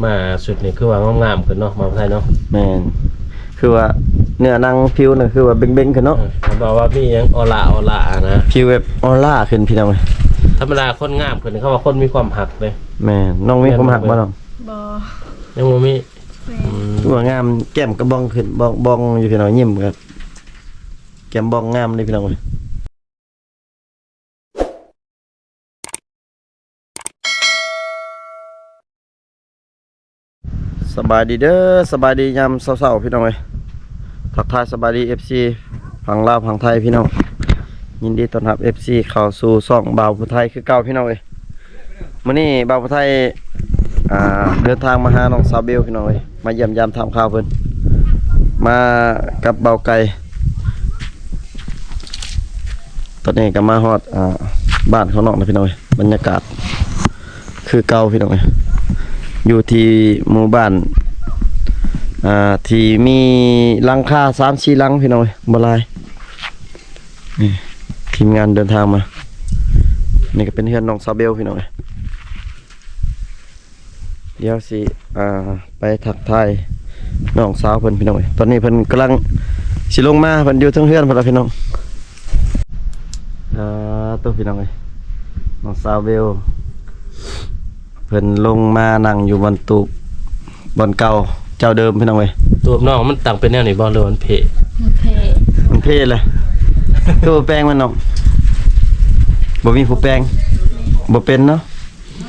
ມາຊຸດນີ້ຄືວ່າງາມໆຂຶ້ນເນາະ ມາໄທເນາະ. ແມ່ນ ຄືວ່າເນື້ອໜັງຜິວນະ ຄືວ່າເບັງໆຂຶ້ນເນາະ. ເອີ ເຂົາບອກວ່າມີຫຍັງອໍລາ ອໍລານະ ຜິວແບບອໍລາຂຶ້ນພີ່ນ້ອງເອີຍ. ທຳມະດາຄົນງາມຂຶ້ນ ເຂົາວ່າຄົນມີຄວາມຮັກເດ້. ແມ່ນ ນ້ອງມີຄວາມຮັກບໍ່ນ້ອງ? ບໍ່ ຍັງບໍ່ມີ. ແມ່ນ ອືມ ຄືວ່າງາມ ແກ້ມກະບອງຂຶ້ນ ບອງ ບອງຢູ່ພີ່ນ້ອງ ຍິ້ມກໍແກ້ມບອງງາມເດ້ພີ່ນ້ອງເອີຍ. ສະບາຍດີເດີ ສະບາຍດີຍາມເຊົ້າໆ ພີ່ນ້ອງເອີຍ. ທັກທາຍສະບາຍດີ ເອັຟຊີ ຝັ່ງລາວຝັ່ງໄທພີ່ນ້ອງ ຍິນດີຕ້ອນຮັບ ເອັຟຊີ ເຂົ້າສູ່ຊ່ອງບ່າວຜູ້ໄທຄືເກົ່າພີ່ນ້ອງເອີຍ. ມື້ນີ້ບ່າວຜູ້ໄທ ອ່າ ເດີນທາງມາຫານ້ອງສາວເບວພີ່ນ້ອງເອີຍ ມາຢ້ຽມຢາມຖາມຂ່າວເພິ່ນ ມາກັບບ່າວໄກ່. ຕອນນີ້ກໍມາຮອດ ອ່າ ບ້ານຂອງນ້ອງແລ້ວພີ່ນ້ອງເອີຍ ບັນຍາກາດຄືເກົ່າພີ່ນ້ອງເອີຍ ຢູ່ທີ່ໝູ່ບ້ານ ອ່າ ທີ່ມີຫຼັງຄາສາມສີ່ຫຼັງພີ່ນ້ອງເອີຍ ບໍ່ຫຼາຍ. ນີ້ທີມງານເດີນທາງມາ ນີ້ກໍເປັນເຮືອນນ້ອງສາວເບວພີ່ນ້ອງເອີຍ. ດຽວຊິ ອ່າ ໄປທັກທາຍນ້ອງສາວເພິ່ນພີ່ນ້ອງເອີຍ. ຕອນນີ້ເພິ່ນກຳລັງຊິລົງມາ ເພິ່ນຢູ່ເທິງເຮືອນພຸ້ນລະພີ່ນ້ອງ. ເອີ ໂຕພີ່ນ້ອງເອີຍ ນ້ອງສາວເບວ ເພິ່ນລົງມານັ່ງຢູ່ບ່ອນຕູບ ບ່ອນເກົ່າເຈົ້າເດີມພີ່ນ້ອງເອີຍ. ຕູບນ້ອງມັນຕັ້ງເປັນແນວນີ້ບໍ່ ຫຼືມັນເພ? ມັນເພ ມັນເພແຫຼະ. ຄືບໍ່ແປງມັນນ້ອງ? ບໍ່ມີຜູ້ແປງ ບໍ່ເປັນເນາະ.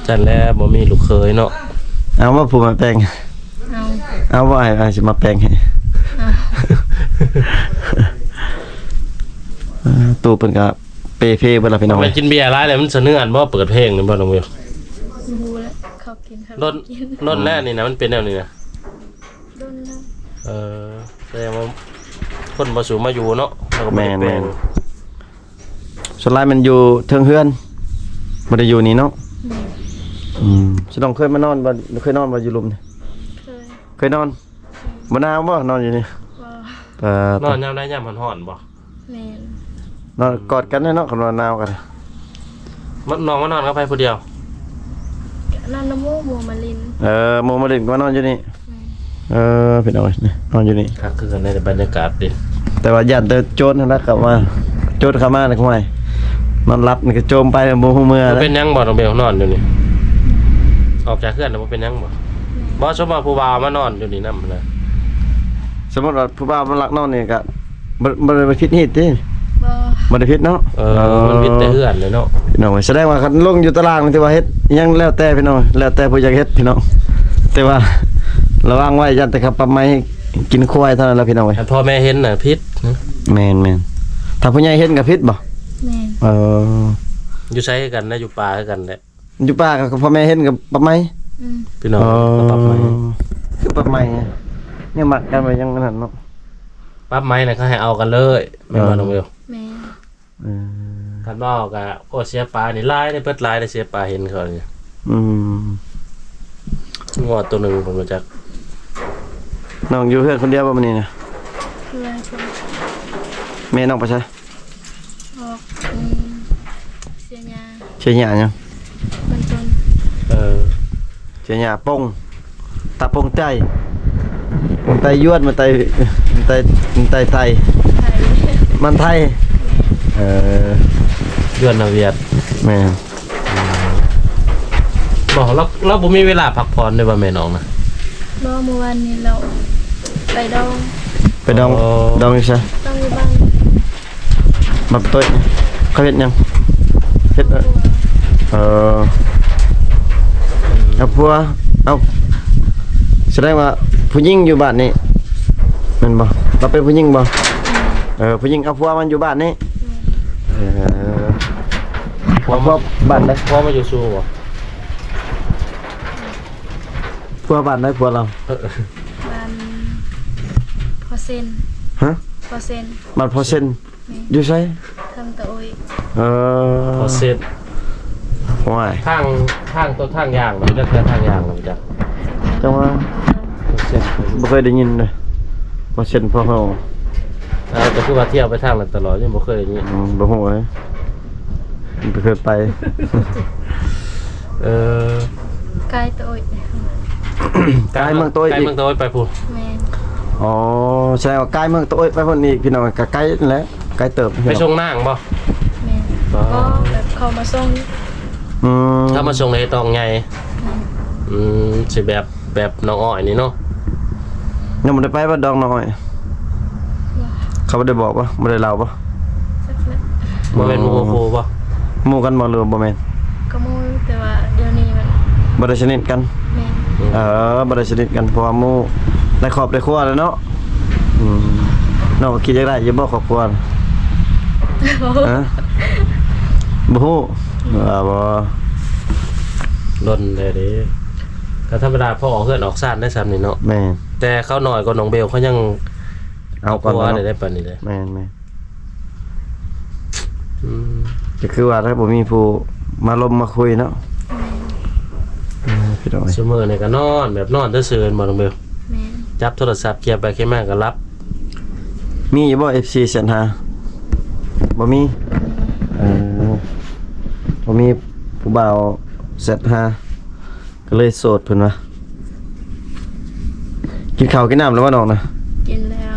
ຊັ້ນແຫຼະ ບໍ່ມີລູກເຂີຍເນາະ. ເອົາບໍ່ຜູ້ມາແປງ? ເອົາ ເອົາບໍ່ ອ້າຍ ອ້າຍຊິມາແປງໃຫ້. ເອົາ ອ່າ ຕູ້ເພິ່ນກະເປເພເບິດລະພີ່ນ້ອງ. ແມ່ນກິນເບຍຫຼາຍແລ້ວມັນສະເໜືອນບໍ່ ເປີດເພງນີ້ບໍ່ນ້ອງເບວ? ບໍ່ຮູ້ແຫຼະ ເຂົາກິນ ເຂົາກິນ. ດົນ ດົນແລ້ວນີ້ນະ ມັນເປັນແນວນີ້ນະ. ດົນແລ້ວ. ເອີ ສະແດງວ່າຄົນບໍ່ສູ່ມາຢູ່ເນາະ ເຮົາກໍບໍ່ໄດ້ແປງ. ແມ່ນໆ. ສ່ວນຫຼາຍແມ່ນຢູ່ເທິງເຮືອນ ບໍ່ໄດ້ຢູ່ນີ້ເນາະ. ແມ່ນ. ອືມ ສະດອງເຄີຍມານອນບໍ່? ເຄີຍນອນບໍ່ຢູ່ລຸ່ມນີ້? ເຄີຍ. ເຄີຍນອນ. ອືມ ບໍ່ໜາວບໍ່ນອນຢູ່ນີ້? ບໍ່. ເອີ ນອນຍາມໃດ ຍາມຮ້ອນໆບໍ່? ແມ່ນ. ນອນກອດກັນເນາະ ຄັນວ່າໜາວກັນ. ມາ ນ້ອງມານອນກັບໃຜຜູ້ດຽວ? ນອນນຳໝູ່ ໝູ່ມາຫຼິ້ນ. ເອີ ໝູ່ມາຫຼິ້ນກໍມານອນຢູ່ນີ້. ແມ່ນ. ເອີ ພີ່ນ້ອງເອີຍ ນີ້ນອນຢູ່ນີ້ ຄັກຄືກັນໃນບັນຍາກາດນີ້. ແຕ່ວ່າຢ້ານແຕ່ໂຈນຫັ້ນລະເຂົ້າມາ ໂຈນເຂົ້າມານີ້ ໂອ້ຍ ນອນຫຼັບນີ້ກໍໂຈມໄປ ບໍ່ຮູ້ເມື່ອ. ບໍ່ເປັນຫຍັງບໍ່ ນ້ອງເບວ ນອນຢູ່ນີ້? ອອກຈາກເຮືອນແລ້ວບໍ່ເປັນຫຍັງບໍ່? ແມ່ນ. ບໍ່ ສົມມຸດວ່າຜູ້ບ່າວມານອນຢູ່ນີ້ນຳນະ ສົມມຸດວ່າຜູ້ບ່າວມາລັກນອນນີ້ກໍ ບໍ່ ບໍ່ໄດ້ຜິດຮີດຕິ? ບໍ່ ບໍ່ໄດ້ຜິດເນາະ. ເອີ ເອີ ມັນຜິດແຕ່ເຮືອນເລີຍເນາະ ພີ່ນ້ອງເອີຍ. ສະແດງວ່າຄັນລົງຢູ່ຕາລາງນີ້ຖືວ່າເຮັດຫຍັງແລ້ວແຕ່ພີ່ນ້ອງ ແລ້ວແຕ່ຜູ້ຢາກເຮັດພີ່ນ້ອງ ແຕ່ວ່າລະວັງໄວ້ ຢ້ານແຕ່ເຂົາປັບໃໝກິນຄວາຍເທົ່ານັ້ນແຫຼະພີ່ນ້ອງເອີຍ. ຖ້າພໍ່ແມ່ເຫັນນະຜິດນະ. ແມ່ນໆ. ຖ້າຜູ້ໃຫຍ່ເຫັນກໍຜິດບໍ່? ແມ່ນ. ເອີ ຢູ່ໃສຄືກັນນະ ຢູ່ປ່າຄືກັນແຫຼະ. ຢູ່ປ່າກໍພໍ່ແມ່ເຫັນກໍປັບໃໝ. ອືມ ພີ່ນ້ອງ ເອີ ກໍປັບໃໝ. ຄືປັບໃໝ ຍັງມັກກັນໄວ້ຍັງອັນນັ້ນເນາະ. ປັບໃໝນະ ເຂົາໃຫ້ເອົາກັນເລີຍ ແມ່ນບໍ່ ເອີ ນ້ອງເບວ? ແມ່ນ. ເອີ ຄັນເວົ້າກໍ ໂອ້ ເສຍປານີ້ຫຼາຍເດ້ ເບິດຫຼາຍເດ້ ເສຍປາເຫັນເຂົານີ້. ອືມ ງົວໂຕໜຶ່ງເພິ່ນບໍ່ຈັກ. ນ້ອງຢູ່ເຮືອນຄົນດຽວບໍ່ມື້ນີ້ນະ? ເຮືອນຄົນ. ແມ່ນ້ອງໄປໃສ? ອອກ ອືມ ເສຍຫຍ້າ. ເສຍຫຍ້າຫຍັງ? ມັນຕົ້ນ. ເອີ ເສຍຫຍ້າປົງ ຕາປົງໄຕ ມັນໄຕຢວນ ມັນໄຕ ມັນໄຕ ມັນໄຕໄຕ ໄຕ ມັນໄທ. ແມ່ນ. ເອີ ຢວນນະຫວຽດ. ແມ່ນ. ອືມ ບໍ່ ລາວ ລາວບໍ່ມີເວລາພັກຜ່ອນເດ້ບໍ່ແມ່ນ້ອງນະ? ບໍ່ ມື້ວານນີ້ລາວໄປດອງ. ໄປດອງ. ອໍ ດອງຢູ່ໃສ? ດອງຢູ່ບ້ານ. ບັກໂຕ້ຍ ເຂົາເຮັດຫຍັງ? ເຮັດ ເອີ ເອົາຜົວ. ເອົ້າ ສະແດງວ່າຜູ້ຍິງຢູ່ບ້ານນີ້ແມ່ນບໍ່? ລາວເປັນຜູ້ຍິງບໍ່? ເອີ ຜູ້ຍິງເອົາຜົວມາຢູ່ບ້ານນີ້. ເອີ ເອົາຜົວບ້ານໃດ? ຜົວມາຢູ່ສູ່ບໍ່? ຜົວບ້ານໃດຜົວລາວ? ເອີ ບ້ານພໍ່ເຊັນ. ຮະ? ພໍ່ເຊັນ. ບ້ານພໍ່ເຊັນ. ແມ່ນ. ຢູ່ໃສ? ທາງຕາໂອ້ຍ. ເອີ ພໍ່ເຊັນ. ໂອ້ຍ ທາງ ທາງໂຕທາງຍ່າງບໍ່ຈັກ ທາງຍ່າງບໍ່ຈັກ. ຈັ່ງວ່າ ພໍ່ເຊັນ ບໍ່ເຄີຍໄດ້ຍິນເດ້ ພໍ່ເຊັນພໍ່ເຮົາ. ເອົາ ແຕ່ຄືວ່າທ່ຽວໄປທາງນັ້ນຕະຫຼອດ ຍັງບໍ່ເຄີຍໄດ້ຍິນ. ອືມ ບໍ່ຮູ້ເລີຍ ບໍ່ເຄີຍໄປ. ເອີ ກາຍໂຕໂອ້ຍ. ກາຍເມືອງໂຕຍ ກາຍເມືອງໂຕຍໄປພຸ້ນ. ແມ່ນ. ອໍ ສະແດງວ່າກາຍເມືອງໂຕຍໄປພຸ້ນອີກ ພີ່ນ້ອງ ກໍໄກນັ້ນແຫຼະ ໄກເຕີບ. ໄປສົ່ງນາງບໍ່? ແມ່ນ. ອໍ ກໍແບບເຂົາມາສົ່ງ. ອືມ ເຂົາມາສົ່ງໃນດອງໃຫຍ່. ແມ່ນ. ອືມ ຊິແບບ ແບບນ້ອງອ້ອຍນີ້ເນາະ. ຍັງບໍ່ໄດ້ໄປວັດດອງນ້ອຍ? ເຂົາບໍ່ໄດ້ບອກບໍ່? ບໍ່ໄດ້ເລົ່າບໍ່? ຈັກແຫຼະ. ບໍ່ແມ່ນໝູ່ຄູ່ບໍ່? ໝູ່ກັນບໍ່ ຫຼືວ່າບໍ່ແມ່ນ? ກໍໝູ່ ແຕ່ວ່າດຽວນີ້ມັນ ບໍ່ໄດ້ສະໜິດກັນ. ແມ່ນ. ເອີ ບໍ່ໄດ້ສະໜິດກັນ ເພາະວ່າໝູ່ໄດ້ຄອບໄດ້ຄົວແລ້ວເນາະ. ອືມ ນ້ອງກໍຄິດຢາກໄດ້ຢູ່ບໍ່ຄອບຄົວ? ຮະ? ບໍ່ຮູ້. ອືມ ວ່າບໍ່ ດົນແລ້ວເດ້. ກໍທຳມະດາ ພໍອອກເຮືອນອອກຊານໄດ້ຊ່ຳນີ້ເນາະ. ແມ່ນ. ແຕ່ເຂົານ້ອຍກວ່ານ້ອງເບວ ເຂົາຍັງເອົາກ່ອນເນາະ ໄດ້ປານນີ້ເດ້. ແມ່ນໆ. ອືມ ກໍຄືວ່າ ຖ້າບໍ່ມີຜູ້ມາລົມມາຄຸຍເນາະ. ແມ່ນ. ເອີ ພີ່ນ້ອງເອີຍ ຊຸມື້ນີ້ກໍນອນ ແບບນອນຊື່ໆ ບໍ່ນ້ອງເບວ? ແມ່ນ. ຈັບໂທລະສັບ ເຄຍໄປເຄຍມາກໍຫຼັບ. ມີຢູ່ບໍ່ ເອັຟຊີ ແຊັດຫາ? ບໍ່ມີ. ເອີ ບໍ່ມີຜູ້ບ່າວແຊັດຫາ ກໍເລີຍໂສດເພິ່ນວ່າ. ກິນເຂົ້າກິນນ້ຳແລ້ວບໍ່ນ້ອງນະ? ກິນແລ້ວ.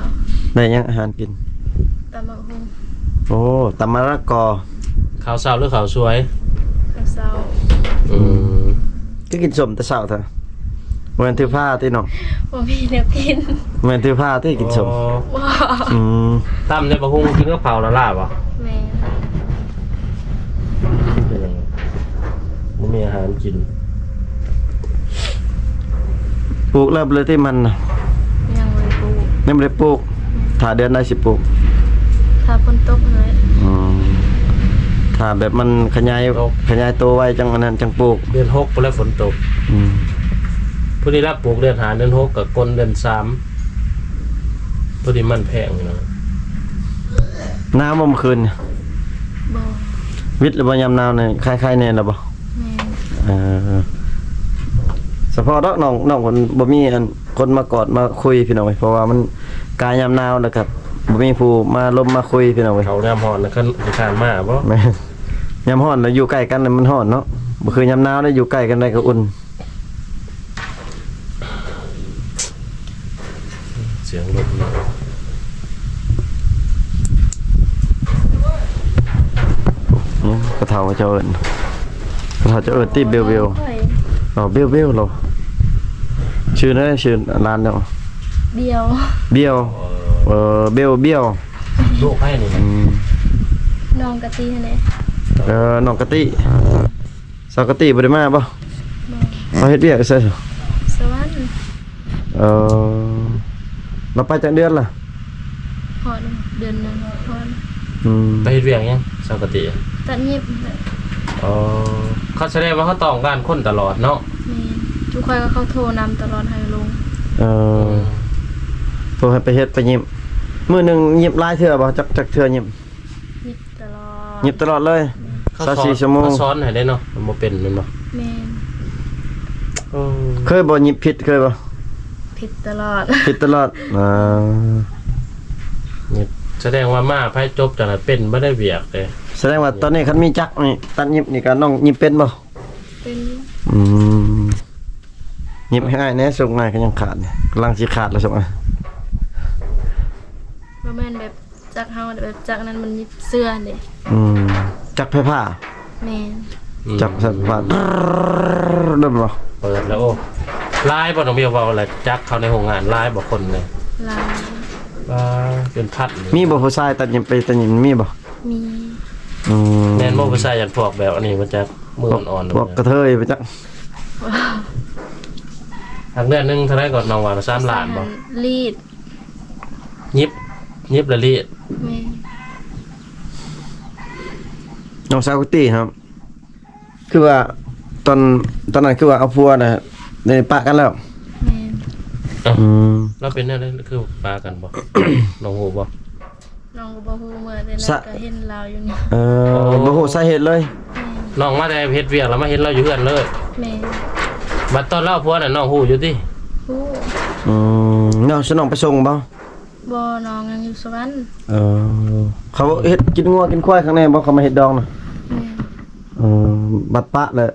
ໄດ້ຫຍັງອາຫານກິນ? ຕຳບັກຫຸ່ງ. ໂອ້ ຕຳມະລະກອ. ເຂົ້າເຊົ້າ ຫຼື ເຂົ້າສວຍ? ເຂົ້າເຊົ້າ. ອືມ ຄືກິນສົ້ມແຕ່ເຊົ້າແທ້? ບໍ່ແມ່ນຖືພາຕິນ້ອງ? ບໍ່ມີແນວກິນ. ບໍ່ແມ່ນຖືພາຕິກິນສົ້ມ? ບໍ່. ອືມ ຕຳໃນບັກຫຸ່ງກິນກັບເຂົ້າລະລາບໍ່? ແມ່ນ. ເປັນຫຍັງ ບໍ່ມີອາຫານກິນ? ປູກແລ້ວບໍ່ໄດ້ຕິມັນນະ? ຍັງບໍ່ໄດ້ປູກ. ຍັງບໍ່ໄດ້ປູກ. ຖ້າເດືອນໃດຊິປູກ? ຖ້າຝົນຕົກຫັ້ນແຫຼະ. ອືມ ຖ້າແບບມັນຂະຫຍາຍ ຂະຫຍາຍໂຕໄວ ຈັ່ງອັນນັ້ນຈັ່ງປູກ. ເດືອນຫົກພຸ້ນແຫຼະຝົນຕົກ. ອືມ ພໍດີລະປູກເດືອນຫ້າ ເດືອນຫົກ ກໍກົນເດືອນສາມ ພໍດີມັນແພງຢູ່ນະ. ໜາວບໍ່ມື້ຄືນ? ບໍ່. ວິດແລ້ວບໍ່? ຍາມໜາວນີ້ໄຄໆແດ່ແລ້ວບໍ່? ແມ່ນ. ເອີ ສະເພາະດອກນ້ອງ ນ້ອງເພິ່ນບໍ່ມີອັນຄົນມາກອດມາຄຸຍພີ່ນ້ອງເອີຍ ເພາະວ່າມັນກາຍຍາມໜາວແລ້ວກໍບໍ່ມີຜູ້ມາລົມມາຄຸຍພີ່ນ້ອງເອີຍ. ເຂົາຍາມຮ້ອນນະ ຄັນຊິຄານມາບໍ່? ແມ່ນ. ຍາມຮ້ອນນະຢູ່ໃກ້ກັນນະມັນຮ້ອນເນາະ ບໍ່ຄືຍາມໜາວນະ ຢູ່ໃກ້ກັນໄດ້ກໍອຸ່ນ. ສຽງລົດນີ້ ນີ້ ກະເຖົ້າເຈົ້າເອີ້ນ ກະເຖົ້າເຈົ້າເອີ້ນຕິ ເບວເບວ. ອໍ ເບວເບວເນາະ. ຊື່ນັ້ນ ຊື່ຫຼານເຈົ້າ? ບຽວ. ບຽວ. ເອີ ເບວ ບຽວ. ລູກໃຜນີ້? ອືມ ນ້ອງກະຕິຫັ້ນແຫຼະ. ເອີ ນ້ອງກະຕິ. ສາວກະຕິບໍ່ໄດ້ມາບໍ່? ບໍ່. ມາເຮັດວຽກຢູ່ໃສ? ສະຫວັນ. ເອີ ລາວໄປຈັກເດືອນລະ? ຮອດເດືອນໜຶ່ງຮອດ. ອືມ ໄປເຮັດວຽກຫຍັງສາວກະຕິ? ຕັດຫຍິບ. ອໍ ເຂົາສະແດງວ່າເຂົາຕ້ອງການຄົນຕະຫຼອດເນາະ. ແມ່ນ. ຈຸຂ້ອຍກໍເຂົາໂທນຳຕະຫຼອດໃຫ້ລົງ. ເອີ ໂທໃຫ້ໄປເຮັດໄປຫຍິບ. ມື້ໜຶ່ງຫຍິບຫຼາຍເທື່ອບໍ່? ຈັກ ຈັກເທື່ອຫຍິບ? ຫຍິບຕະຫຼອດ. ຫຍິບຕະຫຼອດເລີຍ. ແມ່ນ. ຊາວສີ່ຊົ່ວໂມງ. ເຂົາສອນໃຫ້ເດ້ເນາະ ມັນບໍ່ເປັນແມ່ນບໍ່? ແມ່ນ. ໂອ້ ເຄີຍບໍ່ຫຍິບຜິດ ເຄີຍບໍ່? ຜິດຕະຫຼອດ. ຜິດຕະຫຼອດ. ອ່າ ສະແດງວ່າມາໃຜຈົບຈັ່ງນັ້ນເປັນບໍ່ໄດ້ວຽກເດ້. ສະແດງວ່າຕອນນີ້ຄັນມີຈັກນີ້ ຕັດຫຍິບນີ້ກະນ້ອງຫຍິບເປັນບໍ່? ເປັນ. ອືມ ຫຍິບໃຫ້ອ້າຍແດ່ ສົ່ງອ້າຍກໍຍັງຂາດ ກຳລັງຊິຂາດແລ້ວ ສົ່ງອ້າຍ. ບໍ່ແມ່ນແບບ ຈັກເຮົາແບບຈັກນັ້ນມັນເຊື່ອເດ້. ອືມ ຈັກໄຟຟ້າ. ແມ່ນ. ອືມ ຈັກໄຟຟ້າ ເດີບໍ່? ເປີດແລ້ວ. ໂອ້ ຫຼາຍບໍ່? ນ້ອງເບວເວົ້າແລ້ວ ຈັກເຂົ້າໃນໂຮງງານຫຼາຍບໍ່ຄົນເລີຍ? ຫຼາຍ. ອ່າ ເປັນພັນ. ມີບໍ່ຜູ້ຊາຍຕັດຫຍິບ ໄປຕັດຫຍິບ ມີບໍ່? ມີ. ອືມ ແມ່ນບໍ່? ຜູ້ຊາຍຢ້ານພວກແບບອັນນີ້ບໍ່ຈັກ ມືອ່ອນໆ ພວກກະເທີຍບໍ່ຈັກ. ຫາກເດືອນໜຶ່ງເທົ່າໃດກໍນ້ອງວ່າ ສາມລ້ານບໍ່? ລີດ. ຫຍິບ ຫຍິບແລ້ວລີດ. ແມ່ນ. ນ້ອງສາວກະຕິ ຄືວ່າຕອນ ຕອນນັ້ນຄືວ່າເອົາຜົວນະ ໄດ້ປະກັນແລ້ວ. ແມ່ນ. ເອົ້າ ອືມ ລາວເປັນແນວໃດ ຄືປະກັນບໍ່? ນ້ອງຮູ້ບໍ່? ນ້ອງກໍບໍ່ຮູ້ ເມື່ອແຕ່ນັ້ນກໍເຫັນລາວຢູ່ນີ້. ເອີ ບໍ່ຮູ້ສາເຫດເລີຍ. ແມ່ນ. ນ້ອງມາແຕ່ເຮັດວຽກ ແລ້ວມາເຫັນລາວຢູ່ເຮືອນເລີຍ. ແມ່ນ. ບັດຕອນລາວເອົາຜົວນັ້ນ ນ້ອງຮູ້ຢູ່ຕິ? ຮູ້. ອືມ ນ້ອງ ຊະນ້ອງໄປສົ່ງບໍ່? ບໍ່ ນ້ອງຍັງຢູ່ສະຫວັນ. ເອີ ເຂົາເຮັດກິນງົວກິນຄວາຍຂ້າງໃນບໍ່? ເຂົາມາເຮັດດອງນະ. ແມ່ນ. ເອີ ບັດປະແລ້ວ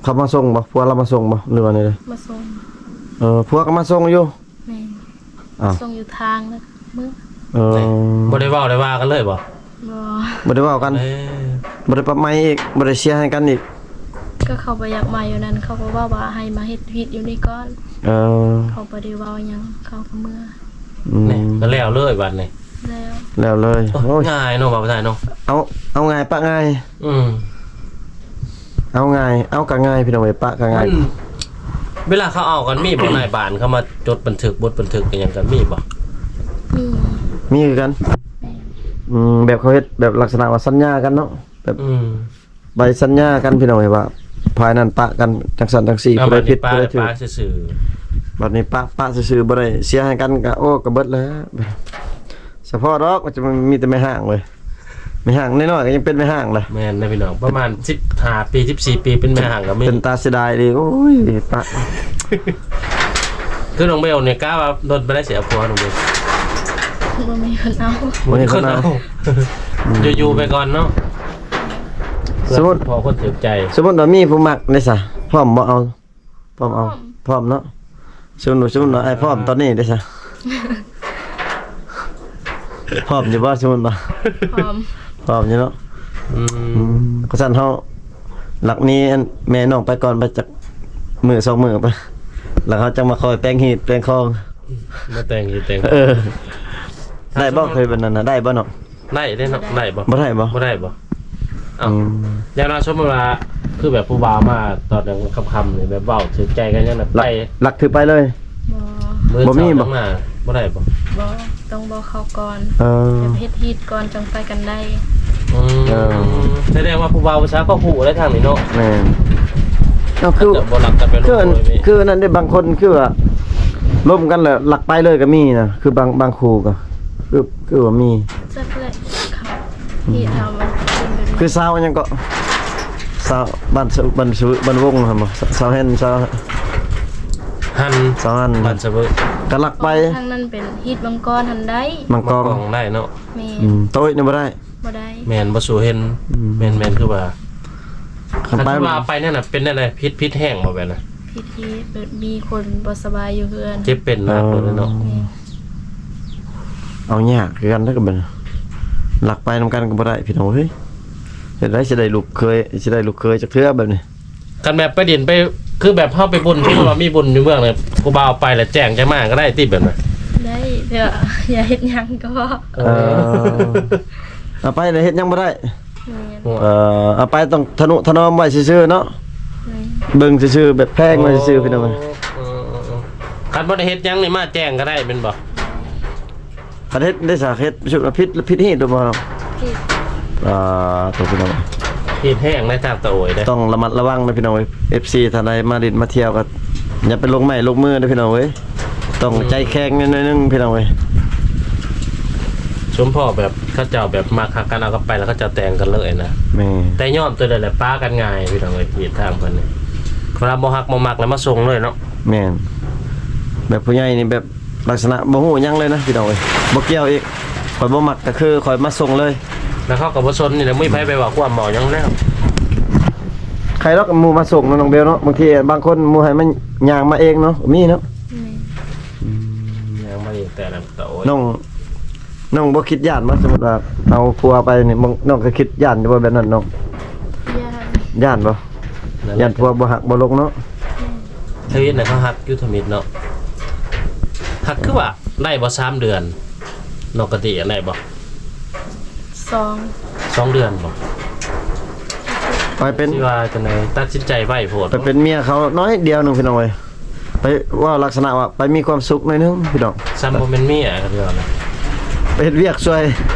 ເຂົາມາສົ່ງບໍ່? ຜົວລາວມາສົ່ງບໍ່ ຫຼືວ່າແນວໃດ? ມາສົ່ງ. ເອີ ຜົວກໍມາສົ່ງຢູ່? ແມ່ນ. ອ້າວ ສົ່ງຢູ່ທາງແລ້ວເມືອ. ເອີ ບໍ່ໄດ້ເວົ້າໄດ້ວ່າກັນເລີຍບໍ່? ບໍ່ ບໍ່ໄດ້ເວົ້າກັນ. ເອີ ບໍ່ໄດ້ປັບໃໝອີກ ບໍ່ໄດ້ເສຍໃຫ້ກັນອີກ. ກໍເຂົາບໍ່ຢາກມາຢູ່ນັ້ນ ເຂົາກໍເວົ້າວ່າໃຫ້ມາເຮັດວຽກຢູ່ນີ້ກ່ອນ. ເອີ ເຂົາບໍ່ໄດ້ເວົ້າຫຍັງ ເຂົາກໍເມືອ. ອືມ ນີ້ກໍແລ້ວເລີຍບັດນີ້. ແລ້ວ ແລ້ວເລີຍ. ໂອ້ຍ ໂອ້ຍ ງ່າຍເນາະ ເວົ້າໄດ້ເນາະ. ເອົາ ເອົາງ່າຍປະງ່າຍ. ອືມ ເອົາງ່າຍ ເອົາກໍງ່າຍ ພີ່ນ້ອງເອີຍ ປະກໍງ່າຍ. ມັນ ເວລາເຂົາເອົາກັນ ມີບໍ່ນາຍບ້ານເຂົາມາຈົດບັນທຶກ ບົດບັນທຶກອີ່ຫຍັງກັນ ມີບໍ່? ມີ ມີຄືກັນ. ແມ່ນ. ອືມ ແບບເຂົາເຮັດແບບລັກສະນະວ່າສັນຍາກັນເນາະ ແບບ ອືມ ໃບສັນຍາກັນ ພີ່ນ້ອງເອີຍ ວ່າຝ່າຍນັ້ນປະກັນຈັ່ງຊັ້ນຈັ່ງຊີ້ ຜູ້ໃດຜິດຜູ້ໃດຖືກ. ບັດນີ້ປະ ປະຊື່ໆ ບັດນີ້ປະ ປະຊື່ໆ ບໍ່ໄດ້ເສຍໃຫ້ກັນ ກໍ ໂອ້ ກໍເບິດແລ້ວ. ສະເພາະດອກ ມັນຈະມີແຕ່ແມ່ຮ້າງເວີຍ ແມ່ຮ້າງນ້ອຍໆ ກໍຍັງເປັນແມ່ຮ້າງລະ. ແມ່ນນະພີ່ນ້ອງ ປະມານສິບຫ້າປີ ສິບສີ່ປີ ເປັນແມ່ຮ້າງກໍມີ. ເປັນຕາເສຍດາຍເດ ໂອ້ຍ ປະ. ຄືນ້ອງເບວນີ້ ກະວ່າດົນປານໃດຊິເອົາຜົວ ນ້ອງເບວ? ບໍ່ມີຄົນເອົາ ບໍ່ມີຄົນເອົາ. ອືມ ຢູ່ໆ ໄປກ່ອນເນາະ. ສົມມຸດ ພໍຄົນຖືກໃຈ ສົມມຸດວ່າມີຜູ້ມັກເດ້ຊະ ພ້ອມບໍ່ເອົາ? ພ້ອມເອົາ. ພ້ອມ ພ້ອມເນາະ. ສົມມຸດ ສົມມຸດວ່າອ້າຍພ້ອມຕອນນີ້ເດ້ຊະ ພ້ອມຢູ່ບໍ່? ສົມມຸດວ່າ ພ້ອມ ພ້ອມຢູ່ເນາະ. ອືມ ອືມ ຄັນຊັ້ນເຮົາລັກໜີ ອັນ ແມ່ນ້ອງໄປກ່ອນ ໄປຈັກມື້ສອງມື້ໄປ ແລ້ວເຮົາຈັ່ງມາຄອຍແປງຮີດແປງຄອງ ມາແຕ່ງຮີດແຕ່ງຄອງ. ເອີ ໄດ້ບໍ່? ເຄີຍແບບນັ້ນນະ ໄດ້ບໍ່ເນາະ? ໄດ້ເດ້ເນາະ. ບໍ່ໄດ້ ໄດ້ບໍ່? ບໍ່ໄດ້ບໍ່? ບໍ່ໄດ້ບໍ່? ເອົ້າ ອືມ ຢ່າງນ້ອຍສົມມຸດວ່າ ຄືແບບຜູ້ບ່າວມາຕອນກາງຄ່ຳໆ ນີ້ ແບບເວົ້າຖືກໃຈກັນຫຍັງນະ ໄປ ລັກຖືກໄປເລີຍ. ບໍ່ ມື້ ບໍ່ມີບໍ່? ເຊົ້າຈັ່ງມາ ບໍ່ໄດ້ບໍ່? ບໍ່ ຕ້ອງບອກເຂົາກ່ອນ. ເອີ ແບບເຮັດຮີດກ່ອນຈັ່ງໄປກັນໄດ້. ອືມ ເອີ ສະແດງວ່າຜູ້ບ່າວຜູ້ສາວກໍຮູ້ແລ້ວທາງນີ້ເນາະ. ແມ່ນ. ເອົາ ຄື ເຂົາເຈົ້າບໍ່ລັກກັນແບບ ຄື ຄືນັ້ນເດ້ ບາງຄົນຄືວ່າລົມກັນແລ້ວລັກໄປເລີຍກໍມີນະ ຄືບາງ ບາງຄູ່ກໍ ຄື ຄືວ່າມີ. ຈັກແຫຼະ ເຂົາ ເຮັດເຮົາມັນເປັນແບບນີ້. ຄືສາວຫຍັງເກາະ? ສາວບ້ານສະ ບ້ານສະ ບ້ານວົງຫັ້ນບໍ່? ສາວແຮນ ສາວ ຫັ້ນ ສາວຫັ້ນ ບ້ານສະເວີ ກະລັກໄປ. ທາງນັ້ນເປັນຮີດມັງກອນຫັ້ນໄດ້. ມັງກອນ ມັງກອນໄດ້ເນາະ. ແມ່ນ. ອືມ ໂຕຍນີ້ບໍ່ໄດ້. ບໍ່ໄດ້. ແມ່ນ ບໍ່ສູ້ເຫັນ. ອືມ ແມ່ນໆ ຄືວ່າ ຄັນ ຄັນ ໄປ ວ່າໄປນັ້ນນະ ເປັນແນວໃດ? ຜິດ ຜິດແຮງບໍ່ແບບນັ້ນ? ຜິດທີ່ແບບມີຄົນບໍ່ສະບາຍຢູ່ເຮືອນ. ເຈັບເປັນໜັກ ເອີ ເລີຍເນາະ. ແມ່ນ. ເອົາຍາກຄືກັນເດີ ກໍແບບນັ້ນ ລັກໄປນຳກັນກໍບໍ່ໄດ້ ພີ່ນ້ອງເອີຍ. ເຮັດໃດຊິໄດ້ລູກເຂີຍ ຊິໄດ້ລູກເຂີຍຈັກເທື່ອແບບນີ້. ຄັນແບບໄປດິນໄປ ຄືແບບເຮົາໄປບຸນ ສົມມຸດວ່າມີບຸນຢູ່ເມືອງນີ້ ຜູ້ບ່າວໄປແລ້ວແຈ້ງຈາກມາກໍໄດ້ຕິ ແບບນັ້ນ? ໄດ້ ແຕ່ວ່າຢ່າເຮັດຫຍັງກໍພໍ. ເອີ ເອີ ເອົາໄປແລ້ວເຮັດຫຍັງບໍ່ໄດ້. ແມ່ນ. ເອີ ເອົາໄປຕ້ອງທະນຸຖະໜອມໄວ້ຊື່ໆເນາະ. ແມ່ນ. ເບິ່ງຊື່ໆ ແບບແພງໄວ້ຊື່ໆ ພີ່ນ້ອງເອີຍ. ເອີ ເອີ ເອີ ຄັນບໍ່ໄດ້ເຮັດຫຍັງນີ້ ມາແຈ້ງກໍໄດ້ແມ່ນບໍ່? ຄັນເຮັດໄດ້ສາເຮັດ ຜິດ ຜິດຮີດຫຼືບໍ່? ຜິດ. ອ່າ ໂຕພີ່ນ້ອງ ຜິດແຮງໃນທາງຕາໂອຍເດ້ ຕ້ອງລະມັດລະວັງເດີພີ່ນ້ອງເອີຍ. ເອັຟຊີ ທ່ານໃດມາຫຼິ້ນມາທ່ຽວກໍຢ່າໄປລົງໄມ້ລົງມືເດີພີ່ນ້ອງເອີຍ. ຕ້ອງ ອືມ ໃຈແຂງໜ້ອຍໜຶ່ງພີ່ນ້ອງເອີຍ. ສົມພໍແບບເຂົາເຈົ້າແບບມັກຮັກກັນ ເອົາກັນໄປແລ້ວເຂົາເຈົ້າແຕ່ງກັນເລີຍນະ. ແມ່ນ. ແຕ່ຍອມຕົວໃດແຫຼະ ປາກັນງ່າຍພີ່ນ້ອງເອີຍ. ເຂດທາງເພິ່ນນີ້ ເວລາບໍ່ຮັກບໍ່ມັກແລ້ວມາສົ່ງເລີຍເນາະ. ແມ່ນ. ແບບຜູ້ໃຫຍ່ນີ້ແບບ ລັກສະນະບໍ່ຮູ້ຫຍັງເລີຍນະພີ່ນ້ອງເອີຍ. ບໍ່ກ່ຽວອີກ ຂ້ອຍບໍ່ມັກກໍຄືຂ້ອຍມາສົ່ງເລີຍ. ແລ້ວເຂົາກໍບໍ່ສົນນີ້ແຫຼະ ບໍ່ມີໃຜໄປເວົ້າຄວາມເວົ້າຫຍັງແລ້ວ. ໃຄດອກໝູ່ມາສົ່ງເນາະ ນ້ອງເບວເນາະ. ບາງທີບາງຄົນໝູ່ໃຫ້ມັນຍ່າງມາເອງເນາະ ກໍມີເນາະ. ແມ່ນ. ອືມ ຍ່າງມາເອງແຕ່ລະໂຕ. ນ້ອງ ນ້ອງບໍ່ຄິດຢ້ານບໍ່? ສົມມຸດວ່າເອົາຜົວໄປນີ້ ນ້ອງ ນ້ອງກໍຄິດຢ້ານຢູ່ບໍ່ແບບນັ້ນນ້ອງ? ຢ້ານ. ຢ້ານບໍ່? ຢ້ານຜົວບໍ່ຮັກບໍ່ຫຼົງເນາະ. ແມ່ນ. ທຳອິດນະ ເຂົາຮັກຢູ່ທຳອິດເນາະ. ຮັກຄືວ່າໄດ້ບໍ່ສາມເດືອນ ນ້ອງກະຕິໄດ້ບໍ່? ສອງ ສອງເດືອນບໍ່? ໄປເປັນ ຊິວ່າຈັ່ງໃດ ຕັດສິນໃຈໄວໂພດ ໄປເປັນເມຍເຂົາໜ້ອຍດຽວໜຶ່ງພີ່ນ້ອງເອີຍ. ໄປເວົ້າລັກສະນະວ່າໄປມີຄວາມສຸກໜ້ອຍໜຶ່ງພີ່ນ້ອງ. ຊ້ຳບໍ່ແມ່ນເມຍ ເຂົາເວົ້ານະ ໄປເຮັດວຽກຊ່ວຍ.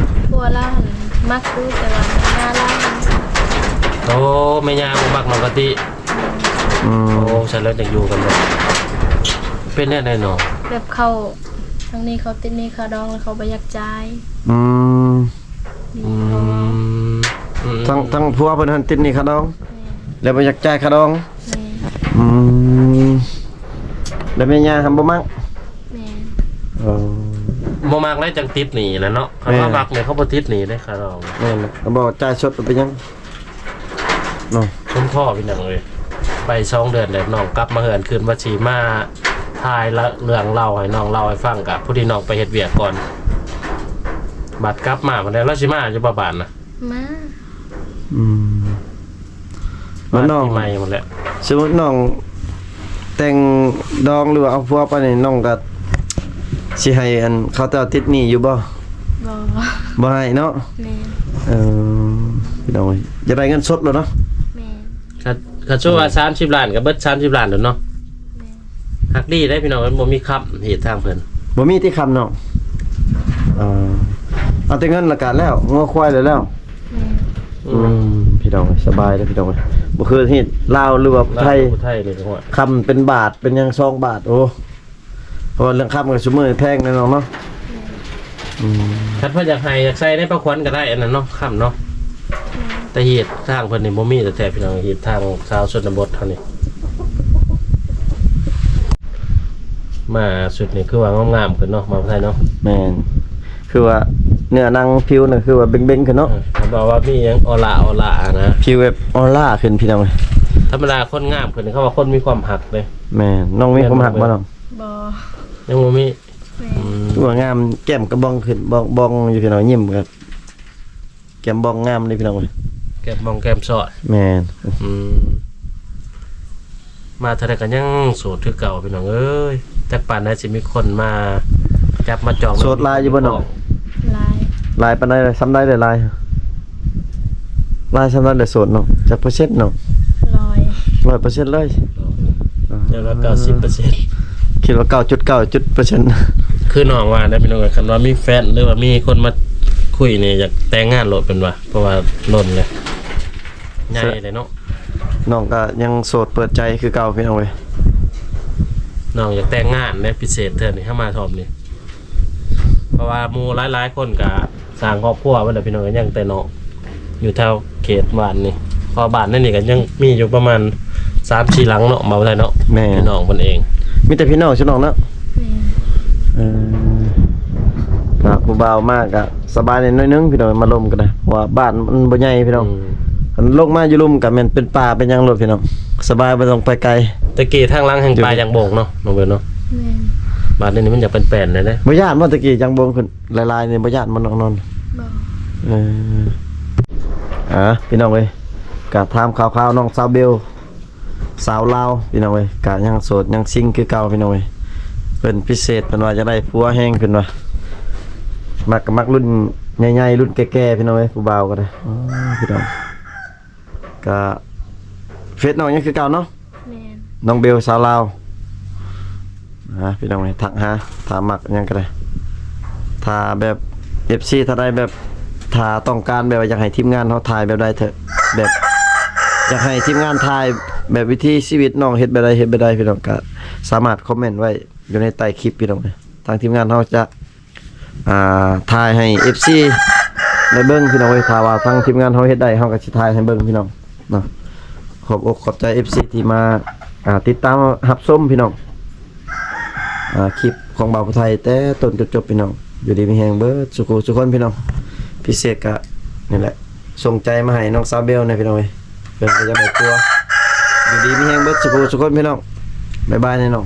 ຜົວລາວຫັ້ນມັກຢູ່ ແຕ່ວ່າແມ່ຍ່າລາວ ໂອ້ ແມ່ຍ່າບໍ່ມັກນ້ອງກະຕິ. ອືມ ໂອ້ ຊັ້ນແລ້ວຈັ່ງຢູ່ກັນບໍ່ ເປັນແນວໃດເນາະ? ແບບເຂົາ ທາງນີ້ເຂົາຕິດໜີ້ຄ່າດອງ ແລ້ວເຂົາບໍ່ຢາກຈ່າຍ. ອືມ ອືມ ທາງ ທາງຜົວເພິ່ນຫັ້ນຕິດໜີ້ຄ່າດອງ ແມ່ນ ແລ້ວບໍ່ຢາກຈ່າຍຄ່າດອງ. ແມ່ນ. ອືມ ແລ້ວແມ່ຍ່າຫັ້ນບໍ່ມັກ. ແມ່ນ. ເອີ ບໍ່ມັກແລ້ວຈັ່ງຕິດໜີ້ນະເນາະ. ຄັນວ່າ ແມ່ນ ມັກນີ້ເຂົາບໍ່ຕິດໜີ້ເດ້ຄ່າດອງ. ແມ່ນແຫຼະ ບໍ່ຈ່າຍສົດເປັນຫຍັງ. ເນາະ ສົມພໍພີ່ນ້ອງເອີຍ. ໄປສອງເດືອນແລ້ວ ນ້ອງກັບມາເຮືອນຄືນ ວ່າຊິມາຖ່າຍເລື່ອງລາວໃຫ້ນ້ອງເລົ່າໃຫ້ຟັງ ກະພໍດີນ້ອງໄປເຮັດວຽກກ່ອນ ບັດກັບມາພຸ້ນແຫຼະ. ລາວຊິມາຢູ່ບໍ່ບ້ານນະ? ມາ ອືມ ແລ້ວນ້ອງ ປີໃໝ່ພຸ້ນແຫຼະ. ສົມມຸດນ້ອງແຕ່ງດອງ ຫຼືວ່າເອົາຜົວໄປນີ້ ນ້ອງກະຊິໃຫ້ອັນເຂົາເຈົ້າຕິດໜີ້ຢູ່ບໍ່? ບໍ່ ບໍ່ໃຫ້ເນາະ. ແມ່ນ ເອີ ພີ່ນ້ອງເອີຍ ຢາກໄດ້ເງິນສົດໂລດເນາະ. ແມ່ນ ຄັນ ຄັນສົມມຸດວ່າສາມສິບລ້ານ ກະເບິດສາມສິບລ້ານໂລດເນາະ. ແມ່ນ ຮັກດີເດ້ພີ່ນ້ອງ ມັນບໍ່ມີຄຳເຮັດທາງເພິ່ນ. ບໍ່ມີຕິຄຳເນາະ. ເອີ ເອົາແຕ່ເງິນລະກະແລ້ວ ງົວຄວາຍລະແລ້ວ. ແມ່ນ ອືມ ອືມ ພີ່ນ້ອງເອີຍ ສະບາຍເດີ້ພີ່ນ້ອງເອີຍ. ບໍ່ຄືເຮັດລາວ ຫຼືວ່າໄທ ລາວ ໄທນີ້ ຄຳເປັນບາດເປັນຫຍັງສອງບາດ. ໂອ້ ເພາະວ່າເລື່ອງຄຳກະຊຸມື້ແພງແນ່ນ້ອງເນາະ. ແມ່ນ ອືມ ຄັນເພິ່ນຢາກໃຫ້ຢາກໃສ່ໃນປະຄວັນກະໄດ້ ອັນນັ້ນເນາະ ຄຳເນາະ. ແມ່ນ ແຕ່ເຮັດທາງເພິ່ນນີ້ບໍ່ມີແທ້ໆ ພີ່ນ້ອງ ເຮັດທາງຊາວຊົນນະບົດເຮົານີ້. ມາຊຸດນີ້ຄືວ່າງາມໆຂຶ້ນເນາະ ມາໄທເນາະ. ແມ່ນ ຄືວ່າເນື້ອໜັງຜິວນະ ຄືວ່າເບັງໆຂຶ້ນເນາະ. ເອີ ເຂົາບອກວ່າມີຫຍັງອໍລາ ອໍລານະ ຜິວແບບອໍລາຂຶ້ນພີ່ນ້ອງເອີຍ. ທຳມະດາຄົນງາມຂຶ້ນ ເຂົາວ່າຄົນມີຄວາມຮັກເດ້. ແມ່ນ ນ້ອງມີຄວາມຮັກບໍ່ນ້ອງ? ບໍ່ ຍັງບໍ່ມີ. ແມ່ນ ອືມ ຄືວ່າງາມ ແກ້ມກະບ່ອງຂຶ້ນ ບ່ອງໆຢູ່ພີ່ນ້ອງ ຍິ້ມກະ ແກ້ມບ່ອງງາມເດ້ພີ່ນ້ອງເອີຍ ແກ້ມບ່ອງແກ້ມຊອດ. ແມ່ນ ອືມ ມາເທົ່າໃດກະຍັງໂສດຄືເກົ່າພີ່ນ້ອງເອີຍ. ຈັກປານໃດຊິມີຄົນມາຈັບມາຈອງ ໂສດຫຼາຍຢູ່ບໍ່ນ້ອງ? ຫຼາຍ ຫຼາຍປານໃດ ສ່ຳໃດແຫຼະຫຼາຍ? ຫຼາຍສ່ຳໃດແຫຼະໂສດນ້ອງ? ຈັກເປີເຊັນນ້ອງ? ຮ້ອຍ ຮ້ອຍເປີເຊັນເລີຍ. ແມ່ນ ເຈົ້າລະເກົ້າສິບເປີເຊັນ ຄິດວ່າເກົ້າຈຸດເກົ້າຈຸດເປີເຊັນ. ຄືນ້ອງວ່ານະພີ່ນ້ອງເອີຍ ຄັນວ່າມີແຟນ ຫຼືວ່າມີຄົນມາຄຸຍນີ້ ຢາກແຕ່ງງານໂລດເພິ່ນວ່າ ເພາະວ່າດົນແລ້ວ ໃຫຍ່ແລ້ວເນາະ. ນ້ອງກະຍັງໂສດເປີດໃຈຄືເກົ່າພີ່ນ້ອງເອີຍ. ນ້ອງຢາກແຕ່ງງານເດ້ ພິເສດເທື່ອນີ້ ເຮົາມາຮອບນີ້ ເພາະວ່າໝູ່ຫຼາຍໆຄົນກະ ສ້າງຄອບຄົວໄປແລ້ວພີ່ນ້ອງ ກະຍັງແຕ່ນ້ອງຢູ່ແຖວເຂດບ້ານນີ້ ເພາະບ້ານໃນນີ້ກະຍັງມີຢູ່ປະມານສາມສີ່ຫຼັງເນາະ ເວົ້າໄດ້ເນາະ. ແມ່ນ ພີ່ນ້ອງເພິ່ນເອງ ມີແຕ່ພີ່ນ້ອງຊະນ້ອງເນາະ. ແມ່ນ ເອີ ກະຜູ້ບ່າວມາກະສະບາຍໜ້ອຍໜຶ່ງພີ່ນ້ອງ ມາລົມກັນນະ ເພາະວ່າບ້ານມັນບໍ່ໃຫຍ່ພີ່ນ້ອງ. ອືມ ຄັນລົງມາຢູ່ລຸ່ມກະແມ່ນເປັນປ່າເປັນຫຍັງໂລດພີ່ນ້ອງ ສະບາຍ ບໍ່ຕ້ອງໄປໄກ. ແຕ່ກີ້ທາງຫຼັງແຫ່ງປ່າຢາງບົງເນາະ ນ້ອງເບວເນາະ. ແມ່ນ ບາດນີ້ມັນຢາກເປັນແປນແລ້ວເດ້. ບໍ່ຢ້ານບໍ່ແຕ່ກີ້ຢາງບົງຂຶ້ນ ຫຼາຍໆນີ້ບໍ່ຢ້ານບໍ່ນ້ອງນອນ? ບໍ່ ເອີ ອ່າ ພີ່ນ້ອງເອີຍ ກະຖາມຂ່າວໆນ້ອງສາວເບວ ສາວລາວພີ່ນ້ອງເອີຍ ກະຍັງໂສດຍັງຊິງຄືເກົ່າພີ່ນ້ອງເອີຍ. ເພິ່ນພິເສດ ເພິ່ນວ່າຢາກໄດ້ຜົວແຮງ ເພິ່ນວ່າ ມັກກະມັກລຸ້ນໃຫຍ່ໆ ລຸ້ນແກ່ໆ ພີ່ນ້ອງເອີຍ ຜູ້ບ່າວກະໄດ້. ອໍ ພີ່ນ້ອງ ກະເຟສນ້ອງຍັງຄືເກົ່າເນາະ. ແມ່ນ ນ້ອງເບວ ສາວລາວ. ອ່າ ພີ່ນ້ອງເອີຍ ທັກຫາ ຖ້າມັກຫຍັງກະໄດ້ ຖ້າແບບ ເອັຟຊີ ຖ້າໄດ້ແບບ ຖ້າຕ້ອງການແບບວ່າຢາກໃຫ້ທີມງານເຮົາຖ່າຍແບບໃດເທີ ແບບຢາກໃຫ້ທີມງານຖ່າຍແບບວິຖີຊີວິດນ້ອງເຮັດແບບໃດ ເຮັດແບບໃດ ພີ່ນ້ອງກະສາມາດຄອມເມັນໄວ້ຢູ່ໃນໃຕ້ຄລິບ ພີ່ນ້ອງເອີຍ. ທາງທີມງານເຮົາຈະ ອ່າ ຖ່າຍໃຫ້ເອັຟຊີໄດ້ເບິ່ງພີ່ນ້ອງເອີຍ. ຖ້າວ່າທາງທີມງານເຮົາເຮັດໄດ້ ເຮົາກະຊິຖ່າຍໃຫ້ເບິ່ງພີ່ນ້ອງເນາະ. ຂອບອົກຂອບໃຈເອັຟຊີທີ່ມາ ອ່າ ຕິດຕາມຮັບຊົມພີ່ນ້ອງ ອ່າ ຄລິບຂອງບ່າວຜູ້ໄທແຕ່ຕົ້ນຈົນຈົບພີ່ນ້ອງ. ຢູ່ດີມີແຮງເບິດສູ່ຜູ້ສູ່ຄົນພີ່ນ້ອງ. ພິເສດກະນີ້ແຫຼະ ສົ່ງໃຈມາໃຫ້ນ້ອງສາວເບວແນ່ພີ່ນ້ອງເອີຍ ເພິ່ນກະຢາກໄດ້ຜົວ. ຢູ່ດີມີແຮງເບິດສູ່ຜູ້ສູ່ຄົນພີ່ນ້ອງ. ບາຍບາຍແນ່ນ້ອງ.